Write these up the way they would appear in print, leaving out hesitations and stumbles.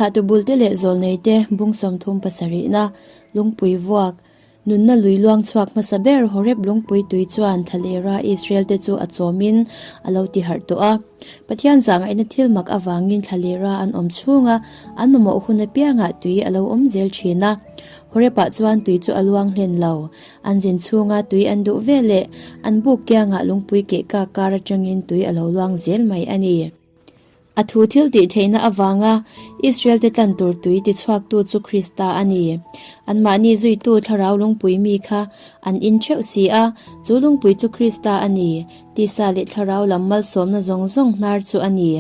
Thlahtu bulte leh zawlneite bung 30 pasarihna lungpui vuak, nunna lui luang chhuak hmasa ber Horeb lungpui tui chuan thlalera Israel-te chu a chawmin a lo ti harh tawh a. Pathian zahngaihna thil mak avangin thlalera an awm chhunga an mamawh hun apiangah tui a lo awm zel thin a. Horeb-ah chuan tui chu a luang hlen lo. An zin chhunga tui an duh veleh an buk kiangah lungpui keh kak kar atangin tui a lo luang zel mai a ni. A thu thil tih theihna avanga Israel-te tlan tur tui tichhuaktu chu Krista a ni. Anmahni zuitu thlarau lungpui mi kha an in theuh si a, chu lungpui chu Krista a ni. Tisa leh thlarau lam malsawmna zawng zawng hnar chu a ni.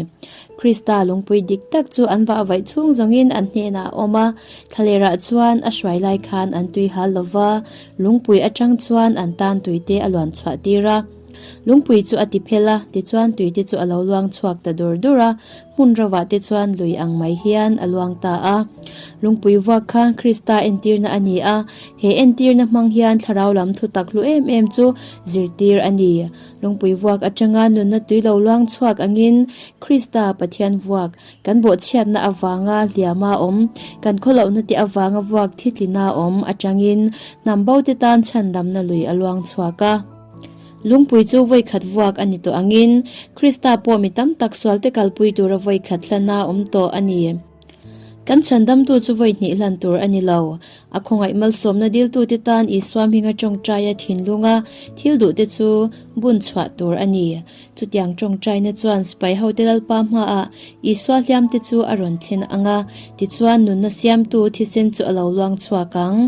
Krista lungpui dik tak chu an vahvaih chhung zawngin an hnenah a awm a, thlalerah chuan a hruai lai khan an tui hal lo va, lungpui atang chuan an tan tuite a luan chhuah tir a. Lungpui chu a ti phel a, tichuan tuite chu a lo luang chhuak ta dur dur a, hmun rovah te chuan lui ang mai hian a luang ta a. Lungpui vuak kha Krista entirna a ni a, he entirna hmang hian thlarau lam thu tak hlu em em chu zirtir a ni. Lungpui vuak atanga nunna tui lo luang chhuak angin Krista Pathian vuak kan bawhchhiatna avanga hliama awm, kan khawlohna te avanga vuak thitlina awm atangin hnam bo te tan chhandamna lui a luang chhuak a. Lungpui chu vawikhat vuak a ni tawh angin, Krista pawh mi tam tak sualte kalpui tura vawikhat hlana awm tawh a ni. Kan chhandamtu chu vawihnih hlan tur a ni lo. A khawngaih malsawmna diltute tan Isua hminga tawngtaia thinlunga thil duhte chu bun chhuah tur a ni. Chutiang tawngtaina chuan sipai hote Lalpa hmaah Isua hliamte chu a rawn thlen ang a, tichuan nunna siamtu thisen chu a lo luang chhuak ang.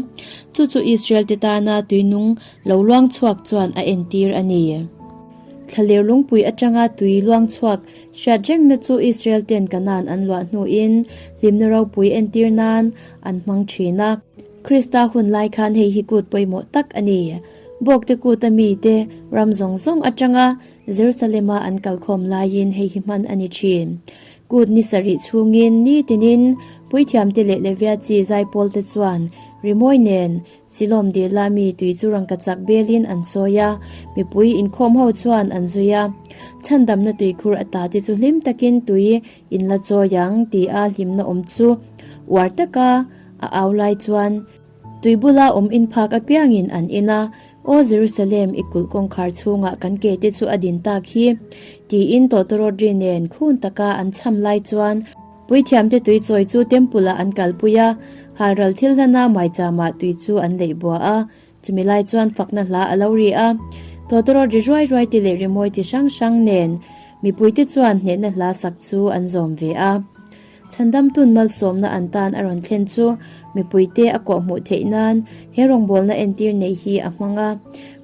Chu chu Israelte tana tuinung Lo luang chhuak chuan a entir a ni. Thlaler lungpui atanga tui luang chhuak hriat rengna chu Israel ten Kanaan an luah hnuin hlimna ropui entir nan an hmang thin a. Krista hun lai khan hei hi kut pawimawh tak a ni. Bawkte kuta mite ram zawng zawng atanga Jerusalem-a an kalkhawm laiin hei hi hman a ni thin. Kut ni sarih chhungin nitinin puithiamte leh Levia chi zaipawlte chuan rimawi nen Silawm dila mi tui chu rangka chak belin an sawi a, mipui inkhawm ho chuan an zui a. Chhandamna tuikhur ata te chu hlim takin tui in la chawi ang ti a hlimna awm chu uar taka a au lai chuan tui bula awm in phak apiangin an in a, Aw Jerusalem, i kulh kawngkhar chhungah kan ke te chu a din tak hi, tiin tawtawrawt ri nen khun taka an chham lai chuan Puithiamte tui chawi chu temple ah an kalpui a, halral thil hlana maichama tui chu an leih bua a, chumi lai chuan fakna hla a lo ri a. Tawtawrawt ri ruai ruai te leh rimawi chi hrang hrang nen mipuite chuan hnehna hla sak chu an zawm ve a. Chhandamtun malsawmna an tan a rawn thlen chu mipuite a kawhhmuh theih nan he rawngbawlna entir nei hi a hmang a.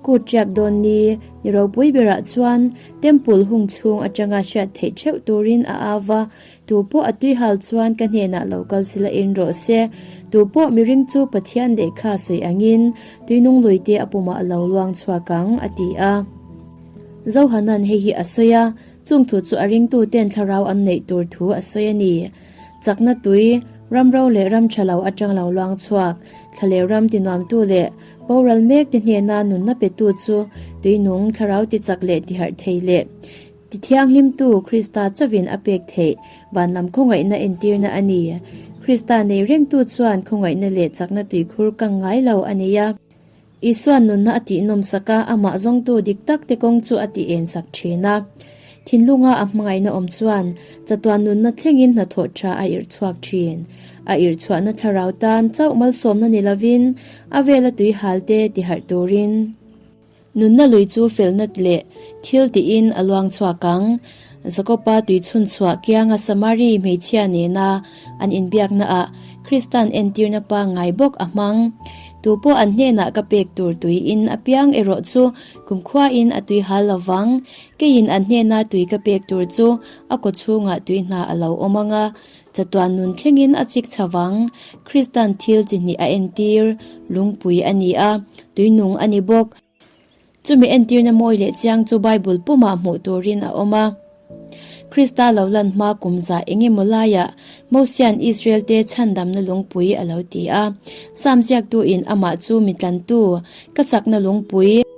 Kut riak dawn ni ni ropui berah chuan temple hung chhung atanga hriat theih theuh turin a au va, Tu pawh a tui hal chuan ka hnenah lo kal sila en rawh se. Tu pawh miring chu Pathian lehkha sawi angin tuinung luite a pumah a lo luang chhuak ang, a ti a. Zohanan hei hi a sawi a, chung thu chu a ringtuten thlarau an neih tur thu a sawi a ni. Chakna tui, ram ro leh ram tha lo atang lo luang chhuak, thlaleu ram tinuamtu leh boral mek te hnena nunna petu chu tuinung thlarau tichak leh tiharh thei leh Ti thianghlimtu Krista chauhin a pek theih van lam khawngaihna entirna a ni. Krista nei rengtu chuan khawngaihna leh chakna tuikhur kang ngai lo a nei a. Isua'n nunna a tihnawm sak a, amah zawngtu dik tak te kawng chu a ti en sak thin a. Thinlunga a hmangaihna awm chuan chatuan nunna thlengin hnathawh tha a irh chhuak thin. A irh chhuahna thlarau tan chauh malsawmna ni lovin a vela tuihalte tiharh turin. Nunna lui chu felna leh thil tiin a luang chhuak ang. Jakoba tui chhun chhuah kianga Samari hmeichhia nena an inbiaknaah Kristan entirna pangngai bawk a hmang. Tu pawh an hnenah ka pek tur tui in apiang erawh chu kumkhuain a tui hal lo vang. Keiin an hnena tui ka pek tur chu a kawchhungah tui hna a lo awm ang a, Chatuan nun thlengin a chik chho vang. Kristan thil chi hnih a entir, lungpui a ni a, tuinung a ni bawk. Chumi entirna mawi leh chiang chu Bible pumah hmuh turin a awm a. Krista lo lan hma kum zah eng emaw laiah Mosia'n Israelte chhandamna lungpui a lo ti a. Sam ziaktuin amah chu mi tlantu, ka chakna lungpui,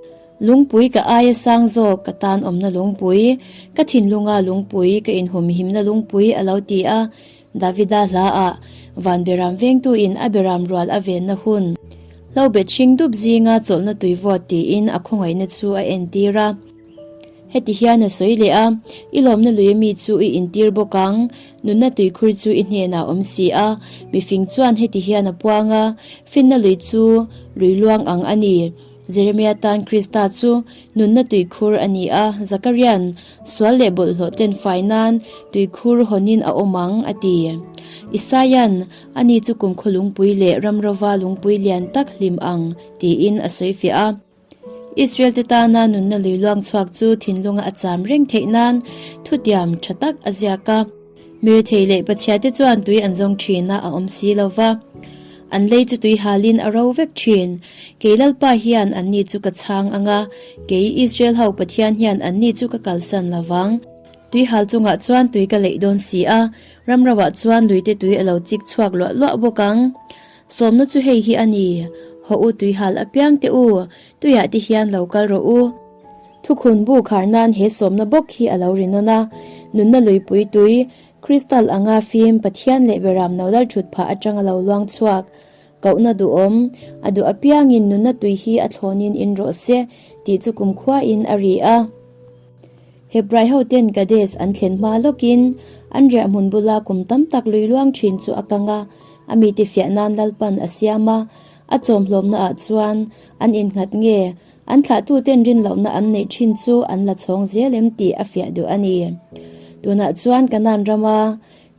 Lungpui ka aia sang zawk ka tan awmna lungpui, ka thinlunga lungpui, ka inhumhimna lungpui a lo ti a. Davida hla ah van beram vengtuin a beram rual a venna hun hlo bet hring dup zinga chawlhna tui vawt tiin a khawngaihna chu a entir a. Heti hian a sawi leh a, I lawmna lui ami chu i intir bawk ang, nunna tuikhur chu i hnenah a awm si a. Mifing chuan heti hian a puang a, Finna lui chu lui luang ang a ni. Jeremia tan Krista chu nunna tuikhur a ni a, Zakarian sual leh bawlhhlawh ten fai nan tuikhur hawnin a awm ang, a ti. Isaian, Ani chu kumkhaw lungpui leh ramrova lungpui lian tak hlim ang, tiin a sawifiah a. Israel te tana nunna lui luang chhuak chu thinlunga a cham reng theih nan thutiam tha tak a ziak a. Mirethei leh pachhia te chuan tui an zawng thin a, a awm si lo va. An lei chu tui halin a ro vek thin. Kei Lalpa hian anni chu ka chhang ang a, kei Israel ho Pathian hian anni chu ka kalsan lo vang. Tui hal chungah chuan tui ka leih dawn si a, ramroah chuan luite tui a lo chik chhuak luah luah bawk ang. Sawmna chu hei hi a ni, Haw u tuihal apiang teh u, tuiah te hian lo kal rawh u. Thukhun bu khar nan he sawmna bawk hi a lo ri nawn a, nunna luipui tui, crystal anga fim Pathian leh Beram no lal thut phah atang a lo luang chhuak. Kohna duhawm, a duh apiangin nunna tui hi a thlawnin in rawh se, tih chu kumkhuain a ri a. Hebrai hoten Kadesh an thlen hma lawkin an riahhmun bula kum tam tak lui luang thin chu a kang a, a mite fiah nan Lalpan a siam a, a chawmhlawmna ah chuan an innghat nge an thlahtuten rinlohna an neih thin chu an la chhawng zel em tih a fiah duh a ni. Tunah chuan Kanaan rama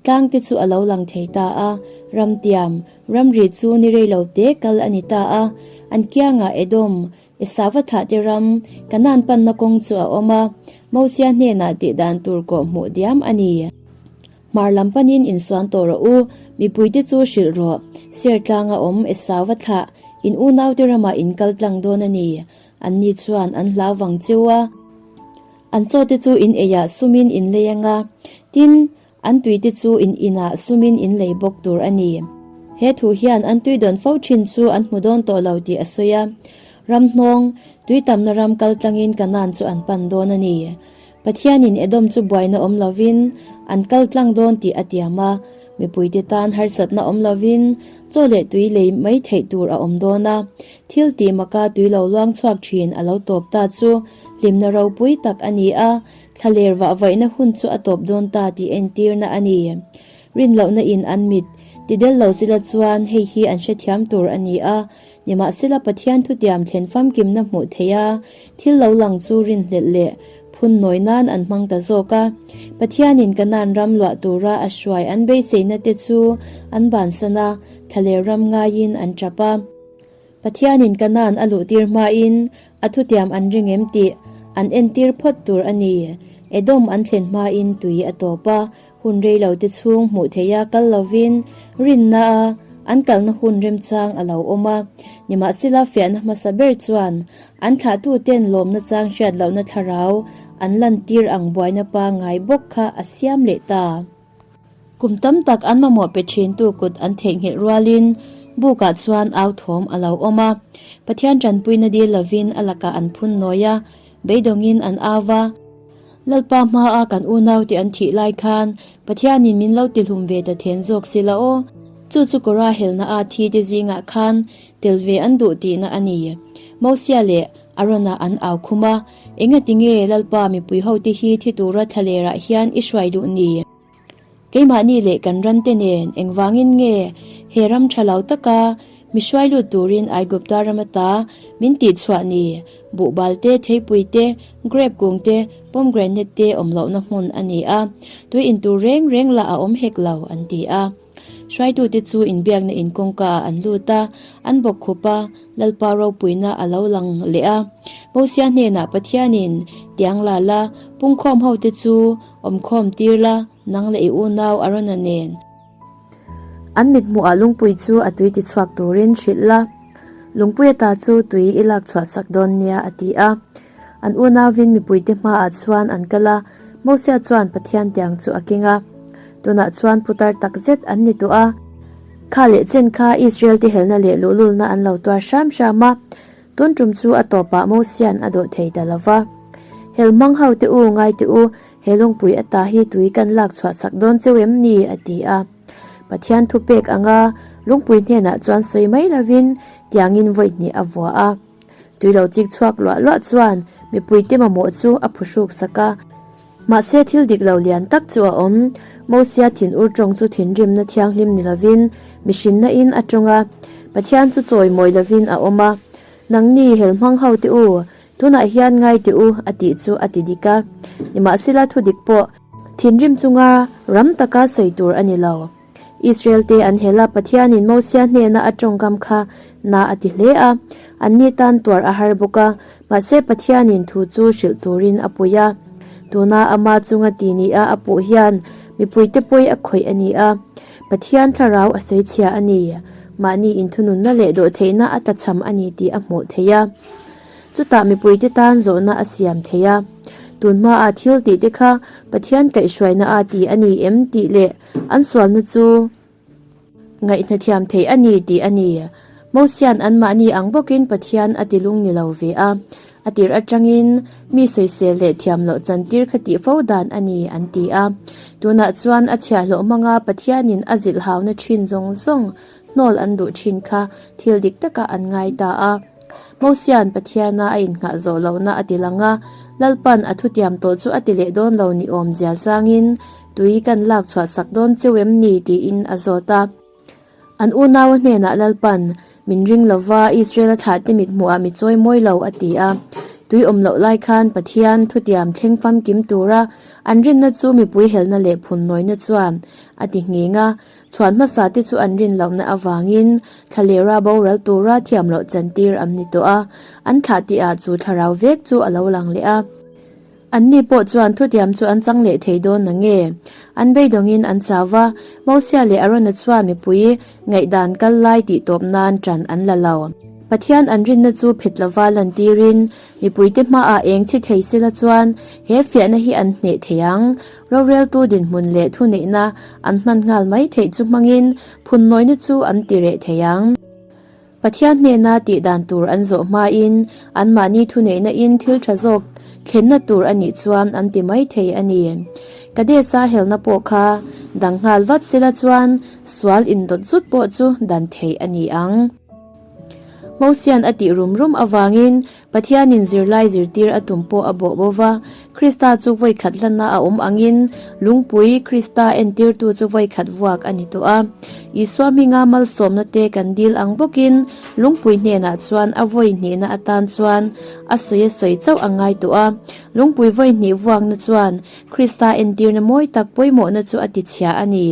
tlang te chu a lo lang thei ta a, ramtiam, ramri chu ni rei lo te kal a ni ta a, an kiangah Edom, Esava thahte ram, Kanaan panna kawng chu a awm a, Mosia hnenah tih dan tur kawh hmuh diam a ni. Hmar lam panin insuan tawh rawh u, mipuite chu hrilh rawh. Ser tlanga awm Esava thlah, in unaute ramah in kal tlang dawn a ni. Anni chuan an hlau vang cheu a. An chawte chu in eiah sumin in lei anga, tin, An tuite chu in inah sumin in lei bawk tur a ni. He thu hian an tui dawn fo thin chu an hmu dawn tawh lo tih a sawi a. Ram hnawng, tui tamna ram kal tlangin Kanaan chu an pan dawn a ni. Pathianin Edom chu buaina awm lovin an kal tlang dawn tih a tiam a, mipuite tan harsatna awm lovin chaw leh tui lei mai theih tur a awm dawn a. Thil tih maka tui lo luang chhuak thin a lo tawp ta chu hlimna ropui tak a ni a, Thlaler vah vaihna hun chu a tawp dawn ta tih entirna a ni. Rinlohna in an mit tidel lo sila chuan hei hi an hrethiam tur a ni a, nimahsela Pathian thutiam thlen famkimna hmuh theih a, thil lo lang chu rinhlelh leh phun nawi nan an hmang ta zawk a. Pathianin Kanaan ram luah tura a hruai an beiseina te chu an bansan a, thlaler ram ngaiin an tap a. Pathianin Kanaan a luhtir hmain a thutiam an ring em tih an entir phawt tur a ni. Edom an thlen hmain tui a tawp a, hun rei lo te chhung hmuh theiha kal lovin rinna a an kalna hun remchang a lo awm a. Nimahsela fiahna hmasa ber chuan an thlahtuten lawmna chang hriat lohna thlarau an lantir ang buaina pangngai bawk kha a siam leh ta. Kum tam tak an mamawh pe thintu kut an theihnghilh rualin bukah chuan au thawm a lo awm a. Pathian tanpuina dil lovin a lakah an phun nawi a, beidawngin an au va. Lalpa hmaa kan unaute an thih lai khan Pathianin min lo tihlum ve ta then zawk si la aw. Chu chu Kora helna a thi te zingah khan tel ve an duh tihna a ni. Mosia leh Arona an au khum a, Engatinge Lalpa mipui hote hi thi tura thlalerah hian i hruai duh ni? Keimahni leh kan rante nen engvangin nge he ram tha lo taka mi hruai lut turin Aigupta ram ata min tihchhuah ni? Buhbal te, theipui te, grape kung te, pomegranate te awm lohna hmun a ni a, tui in tur reng reng lah a awm hek lo, an ti a. Hruaitute chu inbiakna in kawngka ah an lut a, an bawk khup a, Lalpa ropuina a lo lang leh a. Mosia hnenah Pathianin, Tiang la la, pungkhawm hote chu awmkhawm tir la, nang leh i unau Arona nen. An mithmuhah lungpui chu a tui tichhuak turin hrilh la, lungpui ata chu tui i lak chhuah sak dawn nia, a ti a. An unauin mipuite hmaah chuan an kal a, Mosia chuan Pathian tiang chu a keng a. Tunah chuan putar tak zet an ni tawh a. Kha leh chen kha Israel te helna leh luhlulna an lo tuar hram hram a, tun tum chu a tawpah Mosia'n a dawh thei ta lo va. Hel hmang ho te u, ngai te u, he lungpui ata hi tui kan lak chhuah chak dawn cheu em ni? a ti a. Pathian thupek anga lungpui hnenah chuan sawi mai lovin tiangin vawi hnih a vua a. Tui lo chik chhuak luah luah chuan mipuite mamawh chu a phuhruk sak a. Mahse thil dik lo lian tak chu a awm. Mosia thinur tawng chu thinrimna thianghlim ni lovin mihrinna in a tawng a, Pathian chu chawimawi lovin a awm a. Nangni helhmang ho te u, tunah hian ngai teh u a tih chu a ti dik a. Nimahsela thu dik pawh thinrim chunga ram taka sawi tur a ni lo. Israel te an hel a, Pathianin Mosia hnena a tawngkam kha na a ti hle a, anni tan tuar a har bawk a, mahse Pathianin thu chu hrilh turin a pui a. Tuna ama chunga ti nia a puh hian mipuite pawi a khawih a ni a, Pathian thlarau a sawi chhia a ni, mahni inthununna leh dawhtheihna a tlachham a ni tih a hmuh theih a. Chutah mipuite tan zawhna a siam thei a, tun hmaah thil tihte kha Pathian kaihhruaina a ti a ni em tih leh An sualna chu ngaihna thiam theih a ni tih a ni. Mosian anmahni ang bawkin Pathian a ti lung ni lo ve a. A tir atangin mi sawisel leh thiam loh chantir kha tih fo dan a ni an ti a. Tunah chuan a chhiahhlawh hmanga Pathianin a zilhhauna thin zawng zawng hnawl an duh thin kha thil dik takah an ngai ta a. Mosian Pathiana a innghah zawh lohna a ti lang a, Lalpan a thutiam tawh chu a ti leh dawn lo ni awm zia zangin Tui kan lak chhuah sak dawn cheu em ni? tiin a zawt a. An unaua hnenah Lalpan, Min ring lova, Israel-a thlahte mit hmuhah mi chawi mawi lo, a ti a. Tui awm loh lai khan Pathian thutiam thleng famkim tura an rinna chu mipui helna leh phunnawina chuan a ti nghing a. Chhuan hmasa te chu an rin lohna avangin thlalera boral tura thiam loh chantir an ni tawh a. An thlah tihah chu thlarau vek chu a lo lang leh a. Anni pawh chuan thutiam chu an chang leh thei dawn na nge? An beidawngin an chau va, Mosia leh Arona chuan mipui ngaihdan kal lai tih tawp nan ṭan an la lo. Pathian an rinna chu phet lova lantirin mipuite hmaah eng chhi thei sela chuan he fiahna hi an hneh thei ang. Roreltu dinhmun leh thuneihna an hman nghal mai theih chu hmangin phunnawina chu an ti reh thei ang. Pathian hnena tih dan tur an zawh hmain anmahni thuneihna in thil tha zawk thlenna tur a nih chuan an ti mai thei a ni. Kadesa helna pawh kha dang nghal vat sela chuan sual indawt zut pawh chu dan theih a ni ang. Mosian a tih rum rum avangin Pathianin zirlai zirtir a tum pawh a bawh bo va, Krista chu vawi khat hlanna a awm angin lungpui Krista entirtu chu vawi khat vuak a ni tawh a. Isua hminga malsawmna te kan dil ang bawkin lungpui hnenah chuan a vawi hnihna atan chuan a sawi a sawi chauh a ngai tawh a. Lungpui vawi hnih vuakna chuan Krista entirna mawi tak pawimawhna chu a tichhia a ni.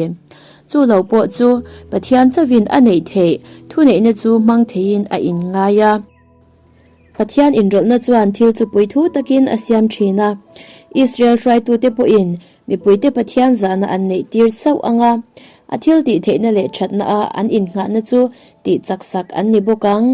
Chu lo pawh chu Pathian chauhin a neih theih thuneihna chu hmang theiin a inngai a. Pathian inrawlhna chuan thil chu puithu takin a siam thin a. Israel hruaitute pawhin mipuite Pathian zahna an neihtir sauh ang a, a thil tihtheihna leh thatna-a an innghahna chu tih chak sak an ni bawk ang.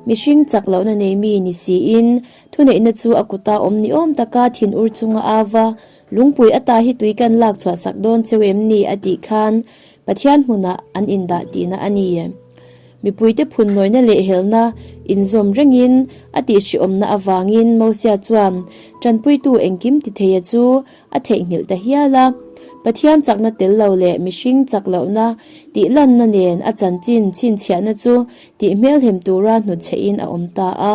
Mihring chak lohna nei mi ni siin thuneihna chu a kuta awm ni awm taka thinur chunga au va, Lungpui ata hi tui kan lak chhuah sak dawn cheu em ni? a tih khan Pathian hmunah an indah tihna a ni. Mipuite phunnawina leh helna inzawm rengin a tihhriawmna avangin Mosia chuan tanpuitu engkim ti theia chu a theihnghilh ta hial a. Pathian chakna tel lo leh mihring chak lohna tihlanna nen a chanchin chhinchhiahna chu tih hmelhem tura hnutchhehin a awm ta a.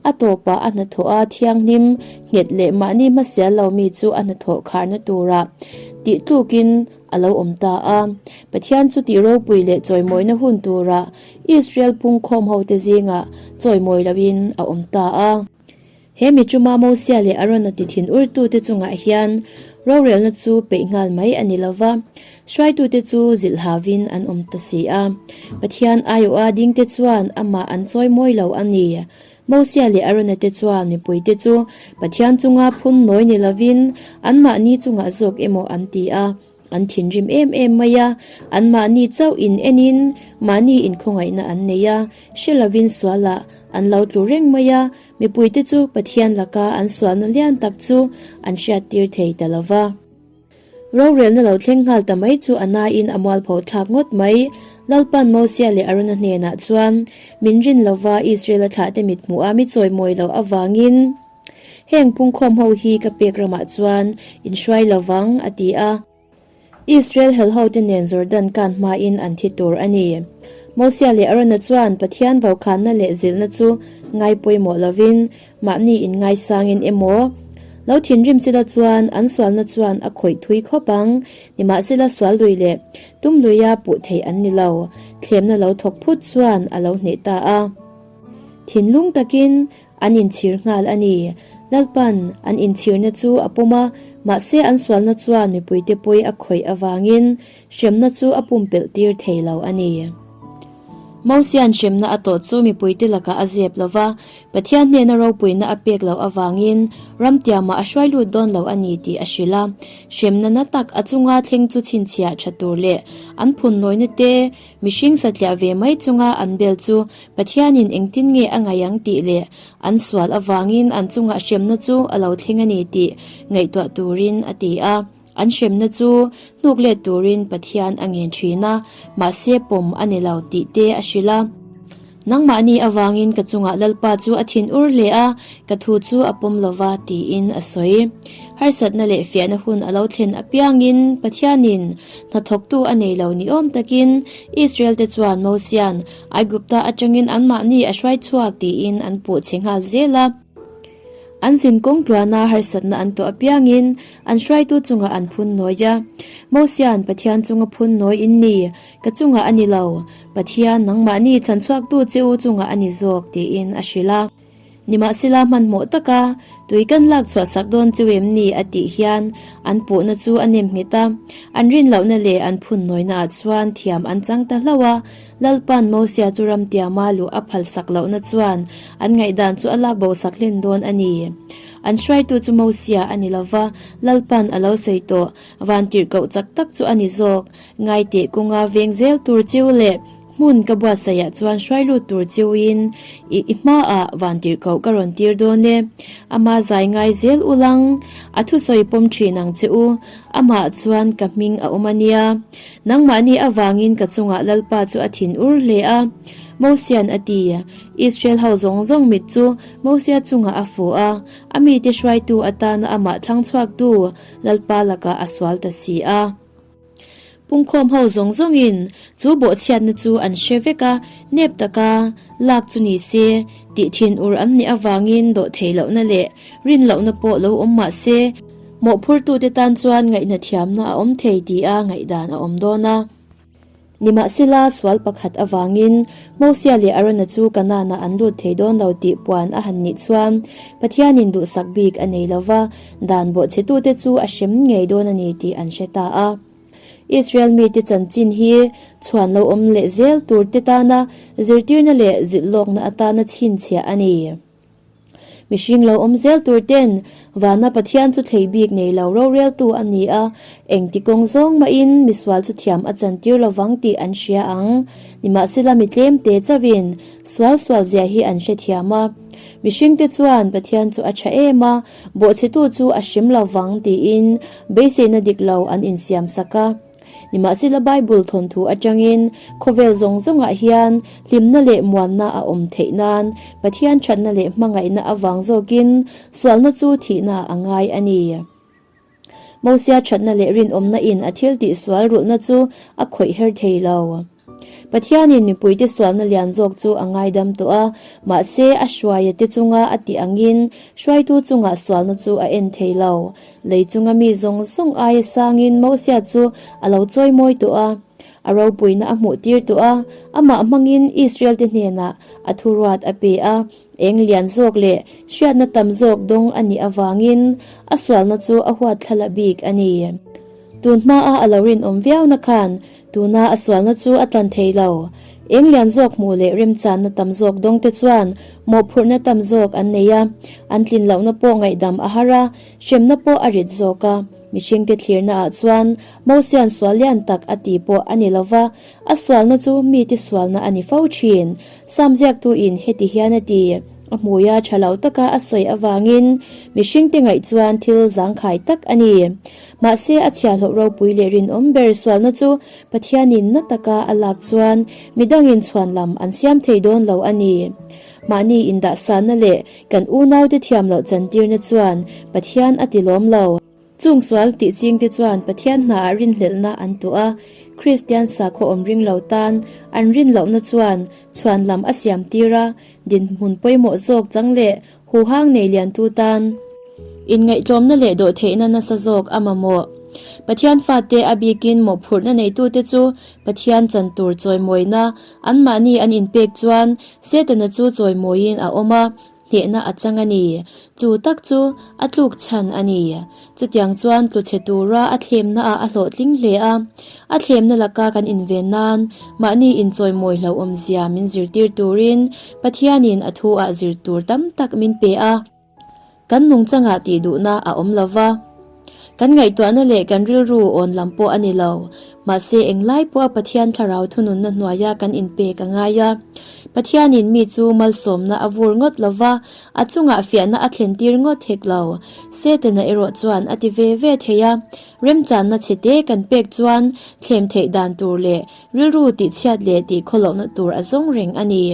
A tawpah a hnathawh a thianghlim nghet leh mahni hmasial lo mi chu a hnathawh kharna tura tih tlukin a lo awm ta a. Pathian chu tih ropui leh chawimawina hun turah Israel pungkhawm hote zingah chawimawi loin a awm ta a. He mi chuma Mosia leh Arona ti thin urtute chungah hian rorelna chu peih nghal mai a ni lo va, hruaitute chu zilh havin an awm ta si a. Pathian aiawha dingte chuan amah an chawimawi lo a ni. Mosia leh Arona te chuan mipuite chu Pathian chunga phun nawi ni lovin anmahni chungah zawk emaw an ti a, an thinrim em em mai a, anmahni chauh in enin mahni inkhawngaihna an nei a, hre lovin sualah an lo tlu reng mai a, mipuite chu Pathian laka an sualna lian tak chu an hriattir thei ta lo va. Rorelna lo thleng nghal ta mai chu a naiin a mualpho thlak ngawt mai. Lalpan Mosia leh Arona hnenah chuan, Min rin lova Israel-a thlahte mit hmuh a mi chawimawi loh avangin heng pungkhawm ho hi ka pek ramah chuan in hruai lovang, a ti a. Israel helhote nen Jordan kan hmain an thi tur a ni. Mosia leh Arona chuan Pathian vokhanna leh zilhna chu ngai pawimawh lovin mahni inngaisangin emaw lo thinrim sila chuan an sualna chuan a khawih thui khawp ang. Nimahsela sual lui leh tum luia puh theih an ni lo. Thlemna lo thawk phut chuan a lo hneh ta a. Thinlung takin An inchhir nghal a ni. Lalpan an inchhirna chu a pawm a, mahse an sualna chuan mipuite pawi a khawih avangin hremna chu a pumpelh tir thei lo a ni. Mosia'n hremna a tawh chu mipuite lakah a zep lo va, Pathian hnena ropuina a pek loh avangin ramtiamah a hruai lut dawn lo a ni tih a hrilh a. Hremna na tak a chunga thleng chu chhinchhiah tha tur leh an phunnawina te Mihring satliah ve mai chunga an bel chu Pathianin engtin nge a ngaih ang tih leh an sual avangin an chungah hremna chu a lo thleng a ni tih ngaihtuah turin a ti a. An hremna chu hnuk let turin Pathian a ngen thin a, mahse pawm a ni lo tih te a hrilh a. Nangmahni avangin ka chungah Lalpa chu a thin ur hle a, ka thu chu a pawm lo va, tiin a sawi. Harsatna leh fiahna hun a lo thlen apiangin Pathianin hnathawktu a nei lo ni awm takin Israel-te chuan Mosia'n Aigupta atangin anmahni a hruai chhuak tiin an puh chhe nghal zel a. An zin kawng tluana harsatna an tawh apiangin an hruaitu chungah an phun nawi a. Mosia'n Pathian chunga phun nawi in ni, Ka chungah a ni lo, Pathian nangmahni chhanchhuaktu che u chungah a ni zawk, tiin a hrilh a. Nimahsela hmanhmawh taka tui kan lak chhuah sak dawn chu em ni a tih hian an puhna chu a nem nghet a, an rin lohna leh an phun nawina ah chuan thiam an chang ta hlauh a. Lalpa'n Mosia chu ramtiama luh a phal sak lohna chuan an ngaihdan chu a lak bo sak hlen dawn a ni. An hruaitu chu Mosia a ni lova, Lalpa'n a lo sawi tawh Vantirhkoh chak tak chu a ni zawk. Ngaiteh kawnga veng zel tur chiu leh hmun ka buatsaihah chuan hruai lut tur chiuin i i hmaah vantirhkoh ka rawn tir dawn e. Ama zai ngai zel ulang, a thusawi pawm thin ang che u. Amah chuan ka hming a awm a nia. Nangmahni avangin ka chungah Lalpa chu a thin ur hle a. Mosia'n a ti. Israel ho zawng zawng mit chu Mosia chungah a fu a, a mite hruaitu atana amah thlang chhuaktu Lalpa lakah a sual ta si a. Pungkhawm ho zawng zawngin chu bawhchhiatna chu an hre vek a, nep taka lak chu ni se tih thin ur an nih avangin dawh theih lohna leh rin lohna pawh lo awm mah se, mawhphurtute tan chuan ngaihna thiamna a awm thei tia ngaihdan a awm dawn a. Nimahsela, sual pakhat avangin Mosia leh Arona chu Kanaanah an lut thei dawn lo tih puan a han nih chuan Pathianin duhsak bik a nei lo va, dan bawhchhetute chu a hrem ngei dawn a ni tih an hre ta a. Israel mite chanchin hi chhuan lo awm leh zel turte tana zirtirna leh zilh lawkna atana chhinchhiah a ni. Mihring lo awm zel tur ten vana Pathian chu thlei bik nei lo roreltu a ni a, engti kawng zawng mahin misual chu thiam a chantir lovang tih an hria ang. Nimahsela mi tlem te chauhin sual sual zia hi an hrethiam a. Mihringte chuan Pathian chu a tha em a, bawhchhetu chu a hrim lovang tiin beiseina dik lo an insiam sak a. Nimahsela Bible thawnthu atangin khawvel zawng zawngah hian hlimna leh muanna a awm theih nan Pathian thatna leh hmangaihna avang zawkin sualna chu thihna a ngai a ni. Mosia thatna leh rinawmna in a thil tih sual rulhna chu a khawih her thei lo. Pathianin mipuite sualna lian zawk chu a ngaidam tawh a, mahse a hruaia te chunga a tih angin hruaitu chungah sualna chu a en thei lo. Lei chunga mi zawng zawng aia sangin Mosia chu a lo chawi mawi tawh a, a ropuina a hmuh tir tawh a, amah hmangin Israel-te hnenah a thuruat a pe a, eng lian zawk leh hriatna tam zawk dawng a nih avangin a sualna chu a huat thla la bik a ni. Tun hmaa a lo rinawm viauna khan Tuna a sualna chu a tlan thei lo. Eng lian zawk hmuh leh remchanna tam zawk dawngte chuan mawhphurhna tam zawk an nei a, an tlin lohna pawh ngaihdam a har a, hremna pawh a rit zawk a. Mihringte thlirna ah chuan Mosia'n sual lian tak a ti pawh a ni lo va, a sualna chu mite sualna a ni fo thin. Sam ziaktuin heti hian a ti, A hmuia tha lo taka a sawi avangin mihringte ngaih chuan thil zangkhai tak a ni. Mahse, a chhiahhlawh ropui leh rinawm ber sualna chu Pathianin na taka a lak chuan midangin chhuanlam an siam thei dawn lo a ni. Mahni indahsanna leh kan unaute thiam loh chantirna chuan Pathian a ti lawm lo. Chung sual tih chingte chuan Pathian hnaah rinhlelhna an tuah a, Kristian sakhaw awm ring lo tan an rin lohna chuan chhuan lam a siam tir a, dinhmun pawimawh zawk chang leh huhang nei liantu tan inngaihtlawmna leh dawhtheihna nasa zawk a mamawh. Pathian fate a bikin mawhphurhna neitute chu Pathian chan tur chawimawina anmahni an inpek chuan Setana chu chawimawiin a awm a, Hnehna a chang a ni. Chu tak chu a tluk chhan a ni. Chutiang chuan tlu chhe tura a thlemnaah a hlawhtling hle a. A thlemna laka kan inven nan mahni inchawimawi hlauhawmzia min zirtir turin Pathianin a thu-ah zir tur tam tak min pe a. Kan nungchangah tih duhna a awm lo va. Kan ngaihtuahna leh kan rilru awn lam pawh a ni lo. Mahse, englai pawha Pathian thlarau thununna hnuaia kan inpek a ngai a. Pathianin mi chu malsawmna a vur ngawt lo va, a chungah fiahna a thlentir ngawt hek lo. Setana erawh chuan a ti ve ve thei a. Remchanna chhete kan pek chuan thlem theih dan tur leh rilru tihchhiat leh tihkhawlohna tur a zawng reng a ni.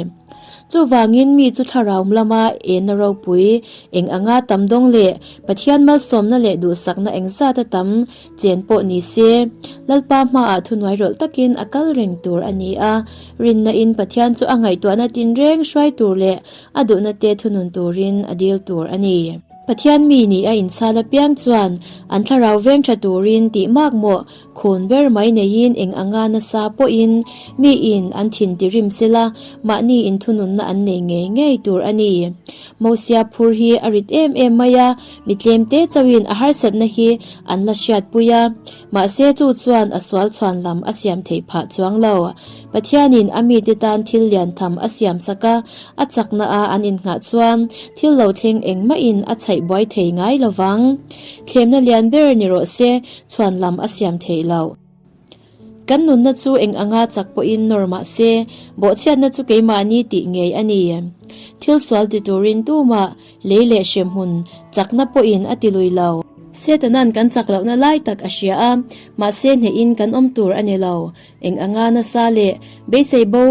Chuvangin mi chu thlarau lama enna ropui, eng anga tam dawng leh Pathian malsawmna leh duhsakna engzata tam chen pawh ni se, Lalpa hmaah thunuai rawlh takin a kal reng tur a ni a. Rinna-in Pathian chu a ngaihtuahna tinreng hruai tur leh a duhna te thunun turin a dil tur a ni. Pathian mi nih a inchhal apiang chuan an thlarau veng tha turin tih mak mawh Khun ber mai neiin eng anga nasa pawhin miin an thin ti rim sela, mahni inthununna an nei ngei ngei tur a ni. Mosia phur hi a rit em em mai a, mi tlemte chauhin a harsatna hi an la hriatpui a, mahse chu chuan a sual chhuan lam a siam theih phah chuang lo. Pathianin a mite tan thil lian tham a siam sak a, a chakna a an innghah chuan thil lo thleng engmahin a chhaih buai thei ngai lo vang. Thlemna lian ber ni rawh se, chhuan lam a siam theih loh. Kan nunna chu eng anga chak pawhin nawr mah se, bawhchhiatna chu keimahni tih ngei a ni. Thil sual ti turin tumah lei leh hremhmun chakna pawhin a ti lui lo. Setanan kan chak lohna lai tak a hria a, mahse hnehin kan awm tur a ni lo. Eng anga nasa leh beisei bo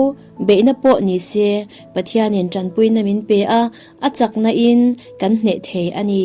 beihna pawh ni se, Pathianin tanpuina min pe a, a chakna in kan hneh thei a ni.